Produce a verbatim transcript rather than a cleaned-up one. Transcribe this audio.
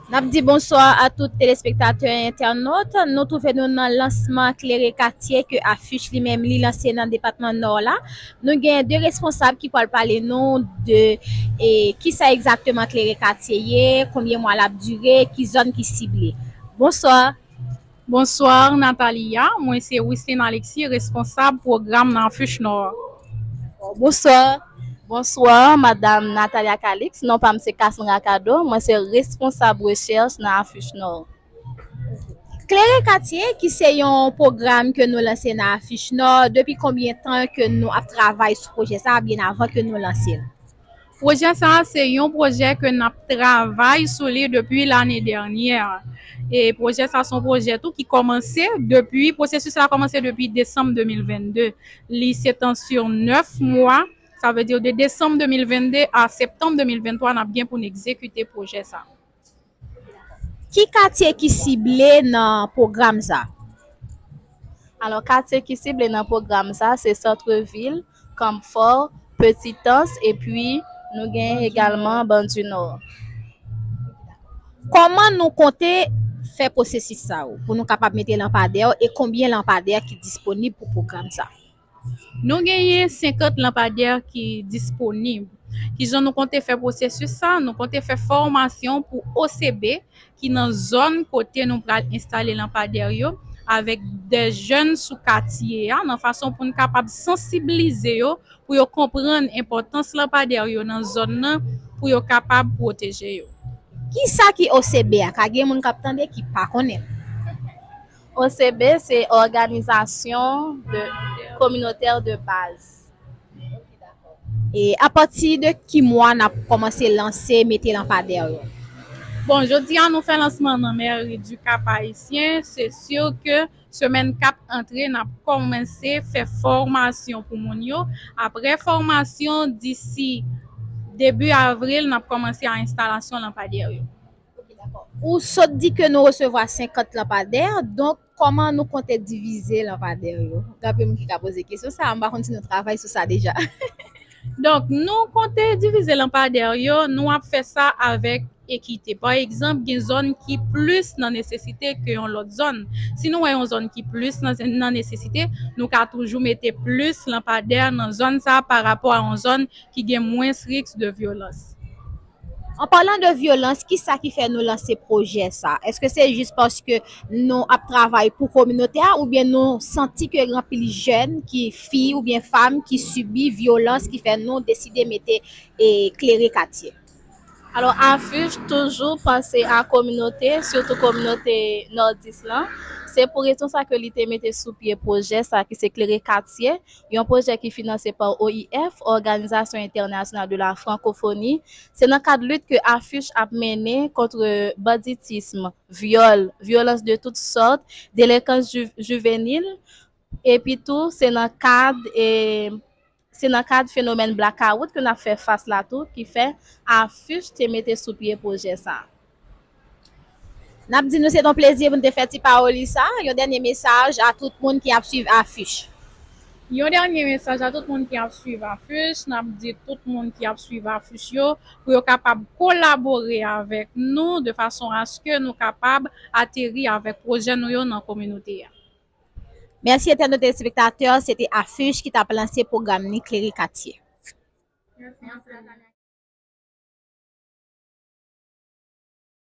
N ap di bonswa a tout telespektatè e entènot. Nou twouve nou nan lansman Klere Katye ke Afich li menm li lanse nan depatman Nò la. Nou gen de responsab ki pral pale nou de e, kisa egzakteman Klere Katye ye, konbyen mwa l ap dire, ki zòn ki sible. Bonswa. Bonswa, Natalia. Mwen se Wislin Alexis, responsab pwogram nan Afich Nò. Bonswa. Bonswa, Madam Natalia Calix. Non pa m se Cassandra Cado. Mwen se responsab rechèch nan Afich Nò. Klere Katye, ki se yon pwogram ke nou lanse nan Afich Nò, depi konbyen tan ke nou ap travay sou pwojè sa a, byen avan ke nou lanse l? Pwojè sa a se yon pwojè ke n ap travay sou li depi lane dènyè. E pwojè sa a se yon pwojè tou ki kòmanse depi, pwosesis la kòmanse depi desanm de mil vennde. Li se tan sou nèf mwa, sa vle di de desanm de mil vennde a septanm de mil venntwa n ap gen pou n egzekite pwojè sa a. Ki katye ki sible nan pwogram sa? Alò, katye ki sible nan pwogram sa se Santrevil, Kanpfò, Petitans, epi nou gen egalman Bann di Nò. Kòman nou konte fè pwosesis sa yo pou nou kapab mete lanpadè yo e konbyen lanpadè ki disponib pou pwogram sa? Nou genyen senkant lanpadè ki disponib. Kijan nou konte fè pwosesis sa? Nou konte fè fòmasyon pou O C B ki nan zòn kote nou pral enstale lanpadè yo avèk de jèn sou katye a, nan fason pou n kapab sansibilize yo, pou yo konprann enpòtans lanpadè yo nan zòn nan, pou yo kapab pwoteje yo. Kisa ki O C B a? Ka gen moun k ap tande ki pa konnen. O C B se Organisation de Communautaire de Base. E apati de ki mwa n ap kòmanse lanse mete lanpadè yo? Bon, jodi a nou fè lansman nan mèri di Kap Ayisyen. Se si ke semèn k ap antre, n ap kòmanse fè fòmasyon pou moun yo. Apre fòmasyon, disi debi avril, n ap kòmanse a enstalasyon lanpadè yo. Ou sot di ke nou resevwa senkant lanpadè, donk kòman nou konte divize lanpadè yo? Gen anpil moun ki ka poze kesyon sa a, m pa konn si nou travay sou sa deja. Donk, nou konte divize lanpadè yo, nou ap fè sa avèk ekite. Pa egzanp, gen zòn ki plis nan nesesite ke yon lòt zòn. Si nou wè yon zòn ki plis nan, nan nesesite, nou ka toujou mete plis lanpadè nan zòn sa a pa rapò a yon zòn ki gen mwens risk de vyolans. An palan de vyolans, kisa ki fè nou lanse pwojè sa? Èske se jis paske nou ap travay pou kominote a oubyen nou santi ke gen anpil jèn ki fi oubyen fanm ki sibi vyolans ki fè nou deside mete e, Klere Katye? Alò, Afich toujou panse a kominote, sitou kominote Nòdis lan. Se pou rezon sa ke li te mete sou pye pwojè sa ki se Klere Katye, yon pwojè ki finanse pa O I F, Organisation Internationale de la Francophonie. Se nan kad lit ke Afich ap mennen kont banditism, vyòl, vyolans de tout sòt, delenkans ju-, jivenil, epi tou se nan kad, e, se nan kad fenomèn blakawout ke n ap fè fas la tou, ki fè Afich te mete sou pye pwojè sa. N ap di nou se t on plezi pou n te fè ti pawoli sa. Yon dènye mesaj a tout moun ki ap swiv Afich. Yon dènye mesaj a tout moun ki ap swiv Afich. N ap di tout moun ki ap swiv Afich yo pou yo kapab kolabore avèk nou de fason aske nou kapab ateri avèk pwojè nou yo nan kominote a. Mèsi entènot telespektatè, se te Afich ki t ap lanse pwogram ni Klere Katye.